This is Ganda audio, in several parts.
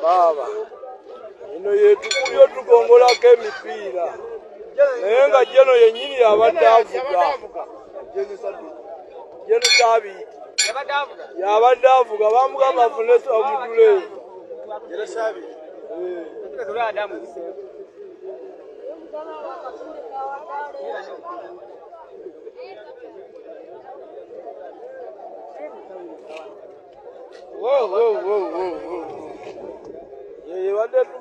Baaba eno yetukubye tugongolako emipiira, naye nga jeno yennyini yabadde avuga. Jeno Sabiiti yabadde avuga, bamugamba afune omuduleeva.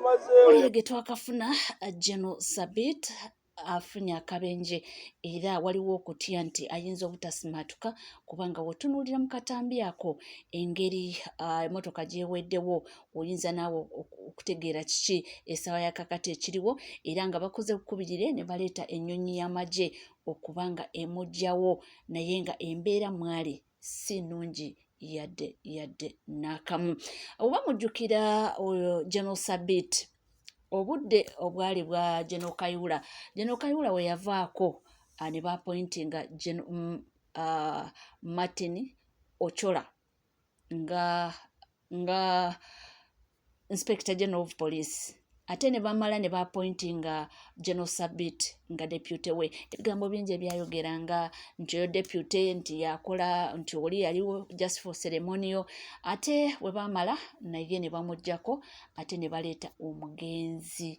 Mawulire ge twakafuna, General Sabit afunye akabenje era waliwo okutya nti ayinza obutasimatuka, kubanga wotunuulira mu katambi ako engeri emotoka gyeweddewo, oyinza naawe okutegeera kiki essaawa ya kakati ekiriwo. Era nga bakoze bukubirire ne baleeta ennyonyi y'amagye okuba nga emuggyawo, naye nga embeera mwali si nnungi yadde yadde n'akamu. Oba mujjukira oyo General Sabit, obudde obwali bwa General Kayihura, General Kayihura we yavaako ne bapointinga Martin Ochola nga Inspector General of Police, ate ne bamala ne bapointinga General Sabit nga deputy we. Ebigambo bingi ebyayogeranga nti oyo deputy nti yakola nti oli yaliwo just for ceremonial. Ate we bamala naye ne bamuggyako, ate ne baleeta omugenzi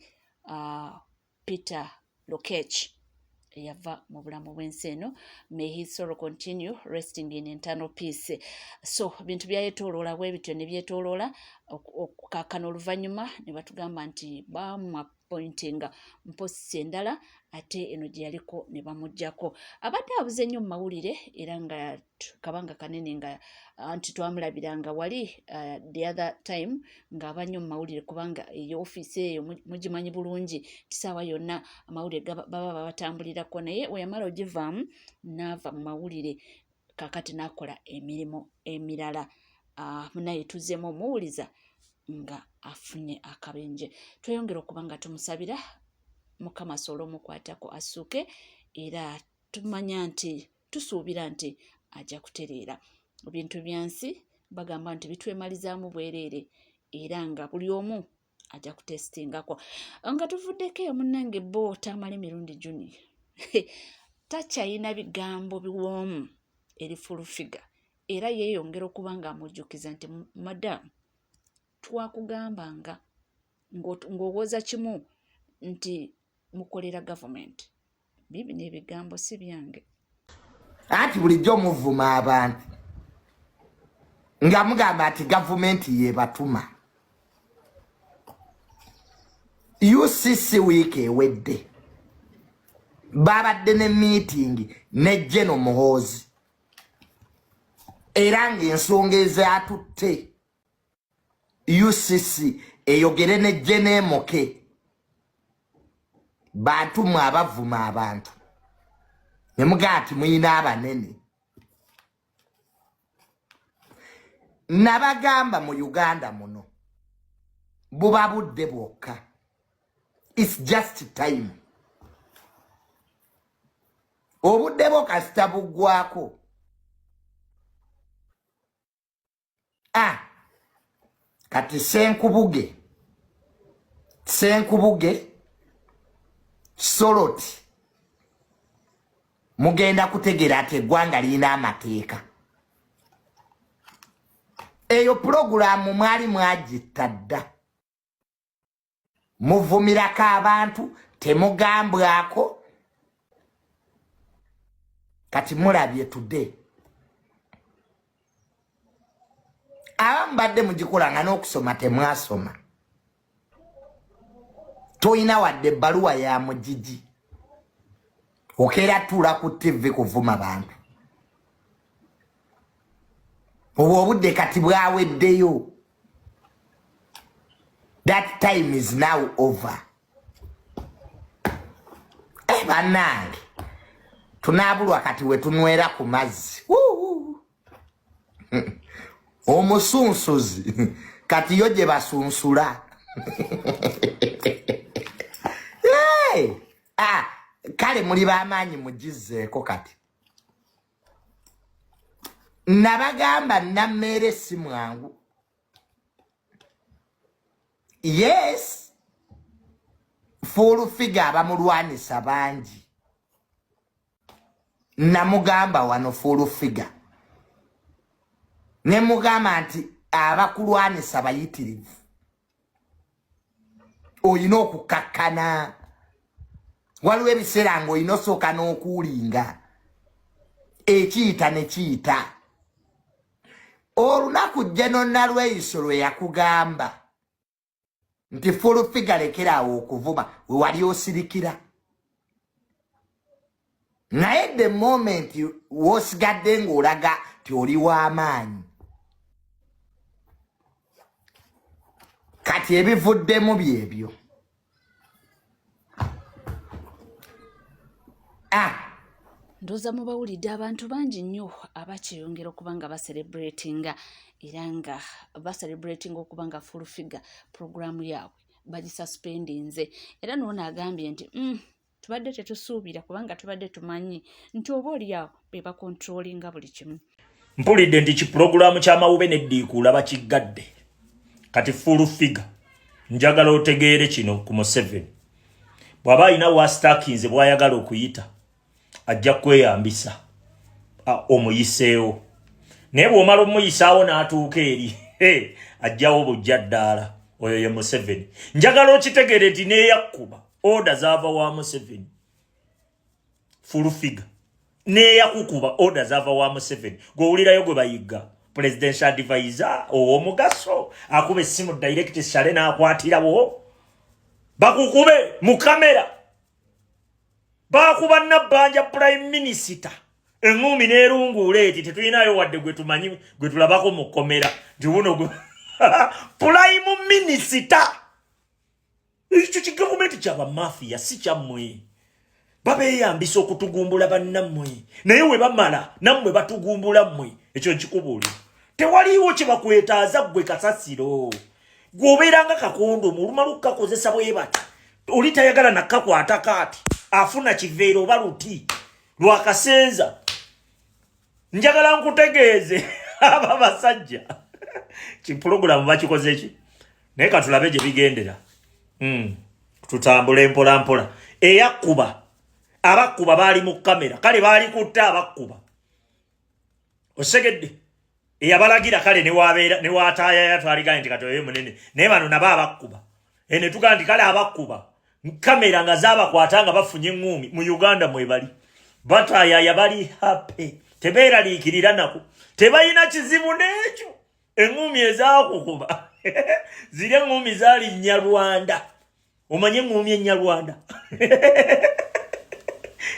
Peter Lokech eyava mu bulamu bw'ensi eno. May his soul continue resting in eternal peace. So bintu byayetooloola bwe bityo ne byetooloola okukakkana, oluvannyuma ne batugamba nti bamuappointinga mposi endala, ate eno gye yaliko ne bamuggyako. Abadde abuze nnyo mu mawulire, era nga kabanga kanene nga anti twamulabiranga wali the other time ng'aba nnyo mu mawulire, kubanga eyo ofiisi eyo mugimanyi bulungi, kisaawa yonna amawulire baba babatambulirako. Naye weyamala ogivaamu n'ava mu mawulire, kakati n'akola emirimu emirala. Naye tuzzeemu omuwuliza nga afunye akabenje. Tweyongera okuba nga tumusabira Mukama asobole omukwatako assuuke, era tumanya nti tusuubira nti ajja kutereera. Ebintu byansi bagamba nti bitwemalizaamu bwereere, era nga buli omu ajja kutesitingako. Nga tuvuddeko eyo, munnange, bo Tamale Mirundi Junior takyayina bigambo biwoomu eri Full Figure, era yeeyongera okuba nga amujjukiza nti madamu, twakugambanga ng'owooza kimu nti mukolera gavumenti. Bibi n'ebigambo si byange. Anti bulijjo muvuma abantu nga mugamba nti gavumenti yebatuma. UCC wiiki ewedde babadde ne meeting ne Geno Muhoozi, era ng'ensonga ezatutte UCC eyogere ne Jenemoke. Bantu mwe abavuma abantu ne mugaa nti muyina abanene, nabagamba mu Uganda muno buba budde bwokka. It's just time. Obudde bwo kasita buggwako. Ah, kati Senkubuge, Senkubuge Soloti, mugenda kutegeera ati eggwanga lirina amateeka. Eyo pulogulaamu mwali mwagitta dda. Muvumirako abantu temugambwako, kati mulabye today. Abamu badde mugikola nga n'okusoma temwasoma, toyina wadde ebbaluwa ya mugigi, okeera tuula ku TV kuvuma bantu. Obwo obudde kati bwaweddeyo. That time is now over. Eh, bannange, tunaabulwa kati we tunywera ku mazzi. Omusunsuzi kati yo gye basunsula. Hey! Ah, kale muli b'amaanyi, mugizzeeko. Kati nabagamba nammeere si mwangu. Yes, Full Figure abamulwanisa bangi. Namugamba wano Full Figure, ne mugamba nti abakulwanisa bayitirivu, olina okukakkana. Waliwo ebiseera ng'olina osooka n'okuulinga ekiyita ne kiyita. Olunaku General Nalweyiso lwe yakugamba nti Full Figure lekeraawo okuvuma, we wali osirikira. Naye the moment w'osigadde ng'olaga nti oli w'amaanyi, kati ebivuddemu byebyo. Ndowooza mubawulidde abantu bangi nnyo abakyeyongera okuba nga baserebratinga, era nga baserebratinga okuba nga Full Figure puroguramu yaabwe bagisaspendinze. Era noono agambye nti tubadde tetusuubira, kubanga tubadde tumanyi nti oba oliawo be bakontrolinga buli kimu. Mpulidde nti kipulogulaamu ky'amawube n'eddiikuula bakiggadde. Kati Full Figure, njagala otegeere kino ku Museveni. Bw'aba alina wasitakinze bw'ayagala okuyita, ajja kweyambisa omuyiseewo. Naye bw'omala omuyisaawo n'atuuka eri, ajjawo bujja ddaala. Oyo ye Museveni. Njagala okitegeere nti n'eyakkuba oda zaava wa Museveni. Full Figure n'eyakukuba oda zaava wa Museveni. Gw'owulirayo gwe bayigga presidential advisor ow'omugaso akuba essimu direct sale n'akwatirawo, bakukube mu kamera. Bakuba Nabbanja prime minister eŋŋumi n'erunguula eti tetulinayo wadde gwe tumanyi gwe tulabako mu kkomera nti wuno gwe prime minister. Ekyo kigavumenti kyabamafiya, si kyammwe. Babeeyambisa okutugumbula bannammwe, naye we bamala nammwe batugumbula mmwe. Ekyo nkikubuulira, tewaliiwo kye bakwetaaza ggwe kasasiro. Gw'obeera nga kakondomu, olumala okukakozesa bwe bati oli tayagala nakkakwatako, ati afuna kiveera oba luti lwakasenza. Njagala nkutegeeze, aba basajja kipulogulamu bakikoze ki, naye katulabe gye bigendera. Tutambule mpola mpola. Eyakkuba, abakkuba baali mu kamera, kale baali kutta abakkuba, osegedde eyabalagira kale newabeera newataayaya twaligaye nti kati oyo munene, naye bano nabo abakkuba ne tugamba nti kale abakkuba kamera nga zabakwata nga bafunye eŋŋuumi. Mu Uganda mwebali bataayaya, bali happy, tebeeraliikirira nako, tebalina kizibu n'ekyo. Eŋŋuumi ezakukuba ziri eŋŋuumi zaali Nnyarwanda. Omanye eŋŋuumi Ennyarwanda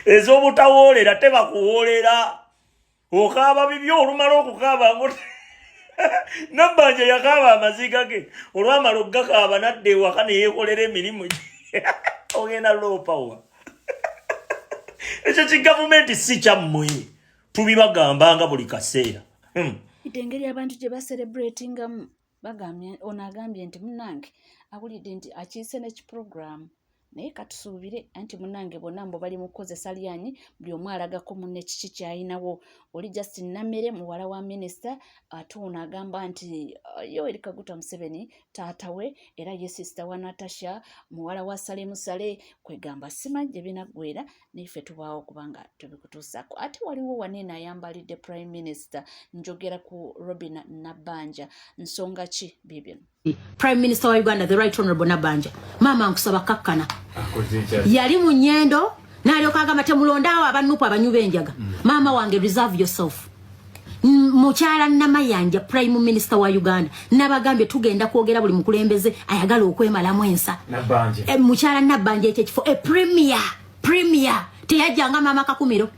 ez'obutawoolera? Tebakuwoolera, okaaba bibyo. Olumala okukaaba ngo Nabbanja yakaaba amaziga ge, olwamala okugakaaba nadda ewaka neyeekolera emirimu gye. Ogenda loopawa? Ekyo kigavumenti si kyammwe, tubibagambanga buli kaseera. Engeri abantu gye baserebratingamu, bagambye ono agambye nti munnange awulidde nti akiise n'ekipuroguramu, naye katusuubire anti munnange bonna mbu bali mu kukozesa lyanyi, buli omu alagako munne kiki ky'ayinawo. Oli Justin Nammere muwala wa minisita, ate ono agamba nti Yoweri Kaguta Museveni taata we, era ye sisita wa Natasha muwala wa Salemu Sale. Kwegamba simanyi gye binaggwera, naye ffe tubaawo kubanga tubikutuusaako. Ate waliwo waneeno ayambalidde prime minister, njogera ku Robin Nabbanja. Nsonga ki biibino? Prime Minister wa Uganda, the Right Honorable Nabanja, maama nkusaba kakkana. Yali mu nyendo n'alyoka agamba temulondaawo abanupu abanywi b'enjaga. Maama wange, reserve yourself. Mukyala Namayanja, Prime Minister wa Uganda, nabagambye tugenda kwogera buli mukulembeze ayagala okwemalamu ensa. E, mukyala Nabbanja, ekyo ekifo e premier teyajjanga maama Kakumiro,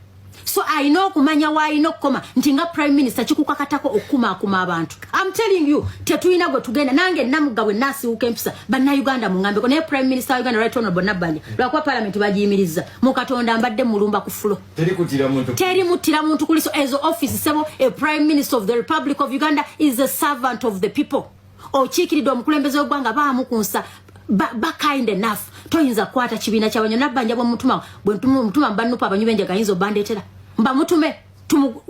so alina okumanya waalina okukoma nti nga prime minister kikukakatako okukumaakuma abantu. I'm telling you, tetulina gwe tugenda. Nange Namugga bwe naasiwuka empisa, Bannayuganda muŋambeko. Naye prime minister wa Uganda, Right Honorable Nabbanja, lwakuba parliament bagiyimiriza, mu Katonda mbadde mulumba ku fulo. Teri muttira muntu kuliso ezo office sebo. A prime minister of the Republic of Uganda is a servant of the people. Okiikiridde omukulembeze w'eggwanga, baamu ku nsa, ba kind enough. Toyinza kukwata kibiina kyabanywa. Nabbanja bwemutuma, bwemutuma mubanupa abanywi b'enjaga, ayinza obandeetera mbamutume.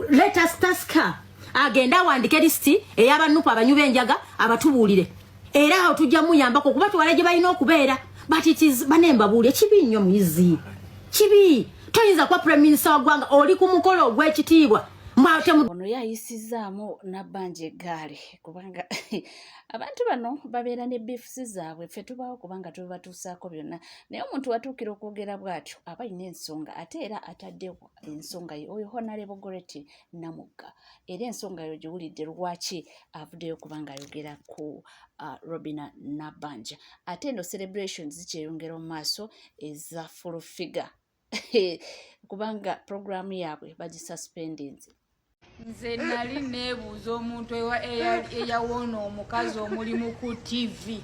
Let us task her, agende awandike lisiti ey'abanupu abanywi b'enjaga abatubuulire. Era awo tujja muyambako kuba twala gye balina okubeera. But it is, banembabuulye, kibi nnyo muyizi, kibi. Toyinza kuba prime minister wa ggwanga oli ku mukolo ogw'ekitiibwa. Ono yayisizaamu Nabbanja eggaali, kubanga abantu bano babeera ne beefs zaabwe. Ffe tubaawo kubanga tubatuusaako byonna, naye omuntu watuukira okwogera bw'atyo aba alina ensonga, ate era ataddewo ensonga ye. Oyo Honorable Goreti Namugga, era ensonga yo giwulidde lwaki avuddeyo, kubanga ayogera ku Robina Nabbanja. Ate eno celebration zikyeyongera mu maaso eza Full Figure, kubanga puroguramu yaabwe bagisuspendinze. Nze nali neebuuza omuntu eyawona omukazi omulimu ku TV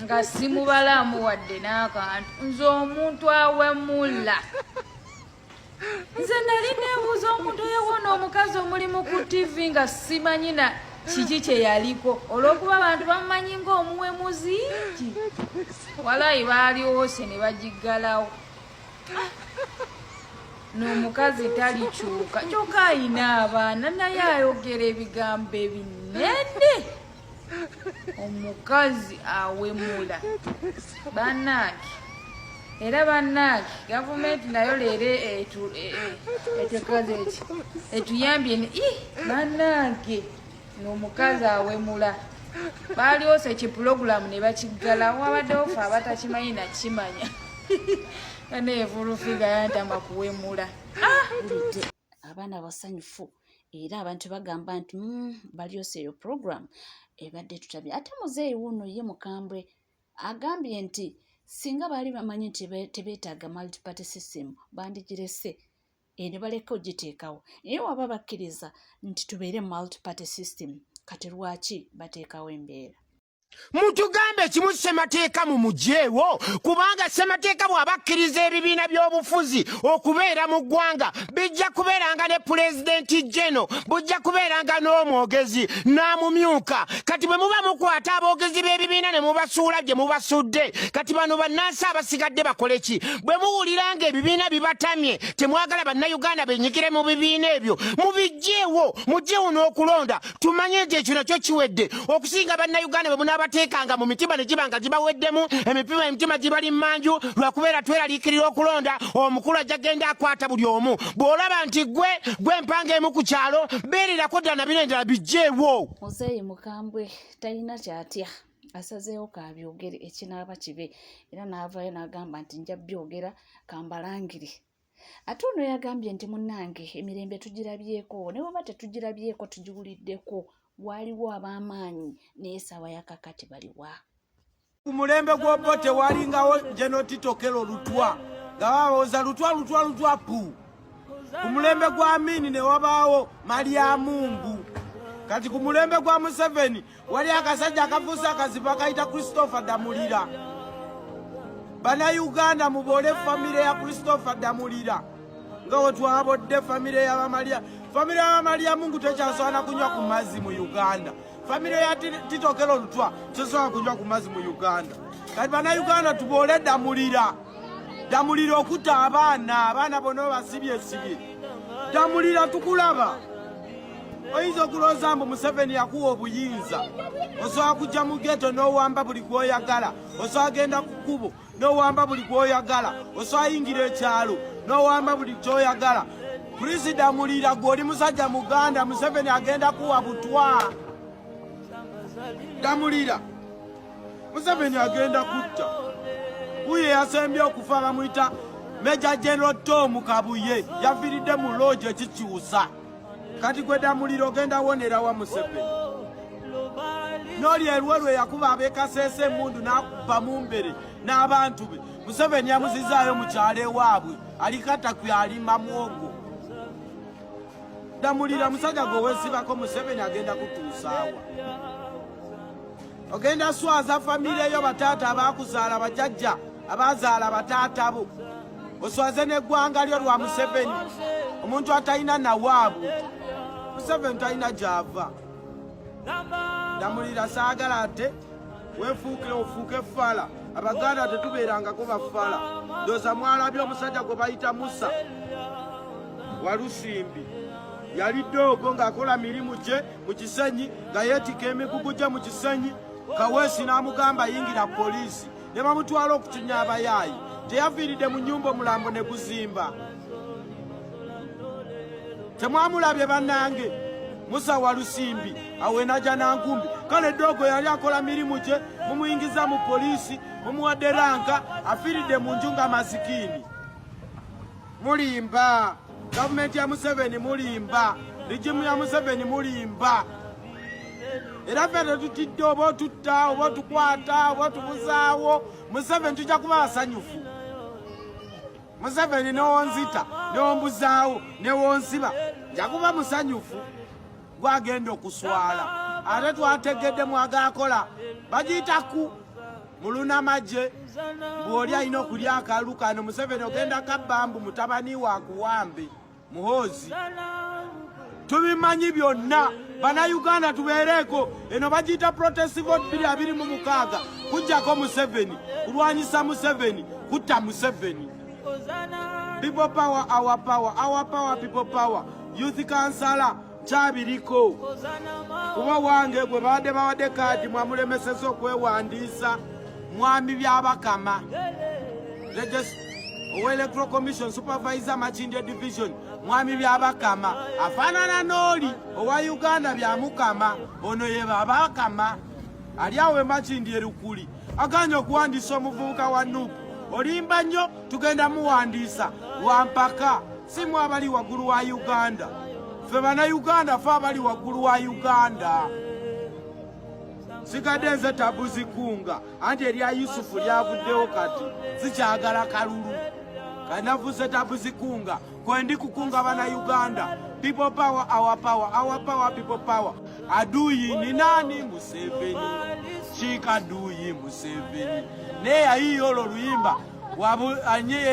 nga simubalaamu wadde n'akantu. Nze omuntu awemula, nze nali neebuuza omuntu eyawona omukazi omulimu ku TV nga simanyi na kiki kye yaliko, olw'okuba abantu bamumanyi ng'omuwemuzi ki. Walayi baaliwoose ne bagiggalawo n'omukazi talikyuka, kyokka ayina abaana, naye ayogera ebigambo ebinene. Omukazi awemula, bannange. Era bannange, gavumenti nayo leero etekaze eki etuyambye. Bannange, n'omukazi awemula, balyose ekipulogulamu ne bakiggalawo. Wabaddewo fe abatakimanyi nakimanya. Banaye, Full Figure yantama kuwemula. Wulidde abaana basanyufu, era abantu bagamba nti balyose eyo program ebadde tutabye. Ate muzeeyi wuuno ye mukambwe, agambye nti singa baali bamanyi nti tebeetaaga multiparty system, bandigirese ne baleka ogiteekawo. Naye waba bakkiriza nti tubeere multiparty system, kati lwaki bateekawo embeera? Mutugambe kimu, ssemateeka mumugyewo, kubanga ssemateeka bw'aba akkiriza ebibiina by'obufuzi okubeera mu ggwanga, bijja kubeeranga ne pulezidenti geno, bujja kubeeranga n'omwogezi n'amumyuka. Kati bwe muba mukwata aboogezi b'ebibiina ne mubasuula gye mubasudde, kati bano bannansi abasigadde bakole ki? Bwe muwulira nga ebibiina bibatamye, temwagala bannayuganda benyigire mu bibiina ebyo, mubijjeewo, mugyewo n'okulonda, tumanye nti ekyo nakyo kiwedde. Okusinga bannayuganda bwe munaabateekanga mu mitima ne giba nga gibaweddemu emipima, emitima gibali mmanju lwakubeera tweraliikirira okulonda. Omukulu ajja genda akwata buli omu. Bw'olaba nti gwe gwe empanga emu ku kyalo, beererako ddala na bino endala bijjeewo. Muzeeyi mukambwe, talina kyatya, asazeewo kabyogere ekinaaba kibe, era n'avaayo n'agamba nti nja byogera kambalangire. Ate ono yagambye nti munnange, emirembe tugirabyeko, ne bweba tetugirabyeko tugiwuliddeko. Waaliwo ab'amaanyi, naye essaawa yakakati baliwa? Ku mulembe gw'Obote walingawo General Tito Okello Lutwa, nga babawoza Lutwa, Lutwa, Lutwa pu. Ku mulembe gwa Amini ne wabaawo Malyamungu. Kati ku mulembe gwa Museveni wali akasajja akafuuse akazibu akayita Christopher Damulira. Bannayuganda, muboole famire ya Christopher Damulira nga we twabodde famire y'Abamalya. Famire y'Abamalyamungu tekyasobola kunywa ku mazzi mu Uganda. Famire ya Tito Okello Lutwa tesobola kunywa ku mazzi mu Uganda. Kati bannayuganda, tuboole Damulira. Damulira okutta abaana, abaana bonna basibyesibye. Damulira, tukulaba. Oyinza okulowooza mbu Museveni yakuwa obuyinza, osobola kujja mu ghetto n'owamba buli gwoyagala, osobola genda ku kkubo n'owamba buli gwoyagala, osobola yingira ekyalo n'owamba buli kyoyagala. Pulezida Damulira, gwe oli musajja muganda, Museveni agenda kuwa butwa. Damulira, Museveni agenda kutta. Uye yasembye okufa bamuyita Major General Tom Kabuye, yafiiridde mu loogi ekikyusa. Kati gwe Damulira ogenda wonera wa Museveni? N'oli Erwelwe yakuba ab'ekaseesa emundu n'akuba mu mbere n'abantu be, Museveni yamuzizaayo mu kyalo ewaabwe, alikatakwe alima mwogo. Damulira, musajja gwe weesibako Museveni, agenda kutuusaawa? Ogenda swaza famire yo, bataata abakuzaala, bajjajja abazaala bataata bo, oswaze n'eggwanga lyo lwa Museveni. Omuntu atalina nawaabwe, Museveni talina gy'ava. Damulira, saagala ate weefuuke ofuuke fala. Abaganda tetubeerangako bafala. Ndooza mwalabye omusajja gwe bayita Musa Walusimbi, yali doogo ng'akola mirimu gye mu Kisenyi, nga yeetika emigugu gye mu Kisenyi. Kaweesi n'amugamba yingira poliisi, ne bamutwala okutunya abayaayi. Teyafiiridde mu nnyumba, omulambo ne guzimba. Temwamulabye bannange? Musa Walusimbi awenaja nankumbi. Kale dogo yali akola mirimu gye, mumuyingiza mu poliisi, mumuwadde ranka, afiiridde mu nju nga masikiini. Mulimba gavumenti ya Museveni, mulimba regime ya Museveni, mulimba. Era ffe tetutidde, oba otutta, oba otukwata, oba otubuzaawo, Museveni tujja kuba basanyufu. Museveni newonzita, newombuzaawo, newonsiba, nja kuba musanyufu. Gwagenda okuswala. Ate twategedde mwagakola bagiyitaku mulunamagye, bw'oli alina okulya akalu kano. Museveni ogenda kabbambu mutabani wakuwambe Muhoozi, tubimanyi byonna. Bannayuganda tubeereeko, eno bagiyita protest vote 2026, kujjako Museveni, kulwanyisa Museveni, kutta Museveni. People power, our power, our power, people power. Youth kansala kyabiriko kuba wange gwe babadde bawadde kaadi, mwamulemeseza okwewandiisa. Mwami Byabakama owa Electoral Commission supervisor Makindye Division, mwami Byabakama afaanana n'oli owa Uganda Byamukama, ono ye Babakama ali awo emakindye Erukuli, aganye okuwandiisa omuvubuka wa NUP. Olimba nnyo, tugenda muwandiisa lwampaka. Si mwe abali waggulu wa Uganda, ffe Bannayuganda, fe abali waggulu wa Uganda. Sigadde nze Tabuzikunga, anti erya Yusufu lyavuddewo, kati sikyagala kalulu kanavuze. Tabuzikunga kwendi kukunga Bannayuganda. People power, our power, our power, people power. Aduyi ni nani? Museveni kikaduyi Museveni naye yayiiya olwo oluyimba.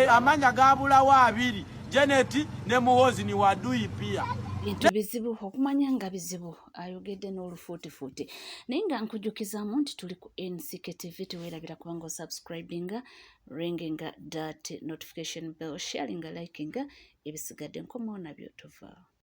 Amanya gabulawo abiri, Janet ne Muhozi ni waduyi pia. Bintu bizibu okumanya nga bizibu, ayogedde n'olufuutifuuti. Naye nga nkujjukizaamu nti tuli ku NCK TV, teweerabira kubanga osubscribinga, ringinga that notification bell, sharinga, likinga, ebisigadde nkomawo nabyo. Tovaawo.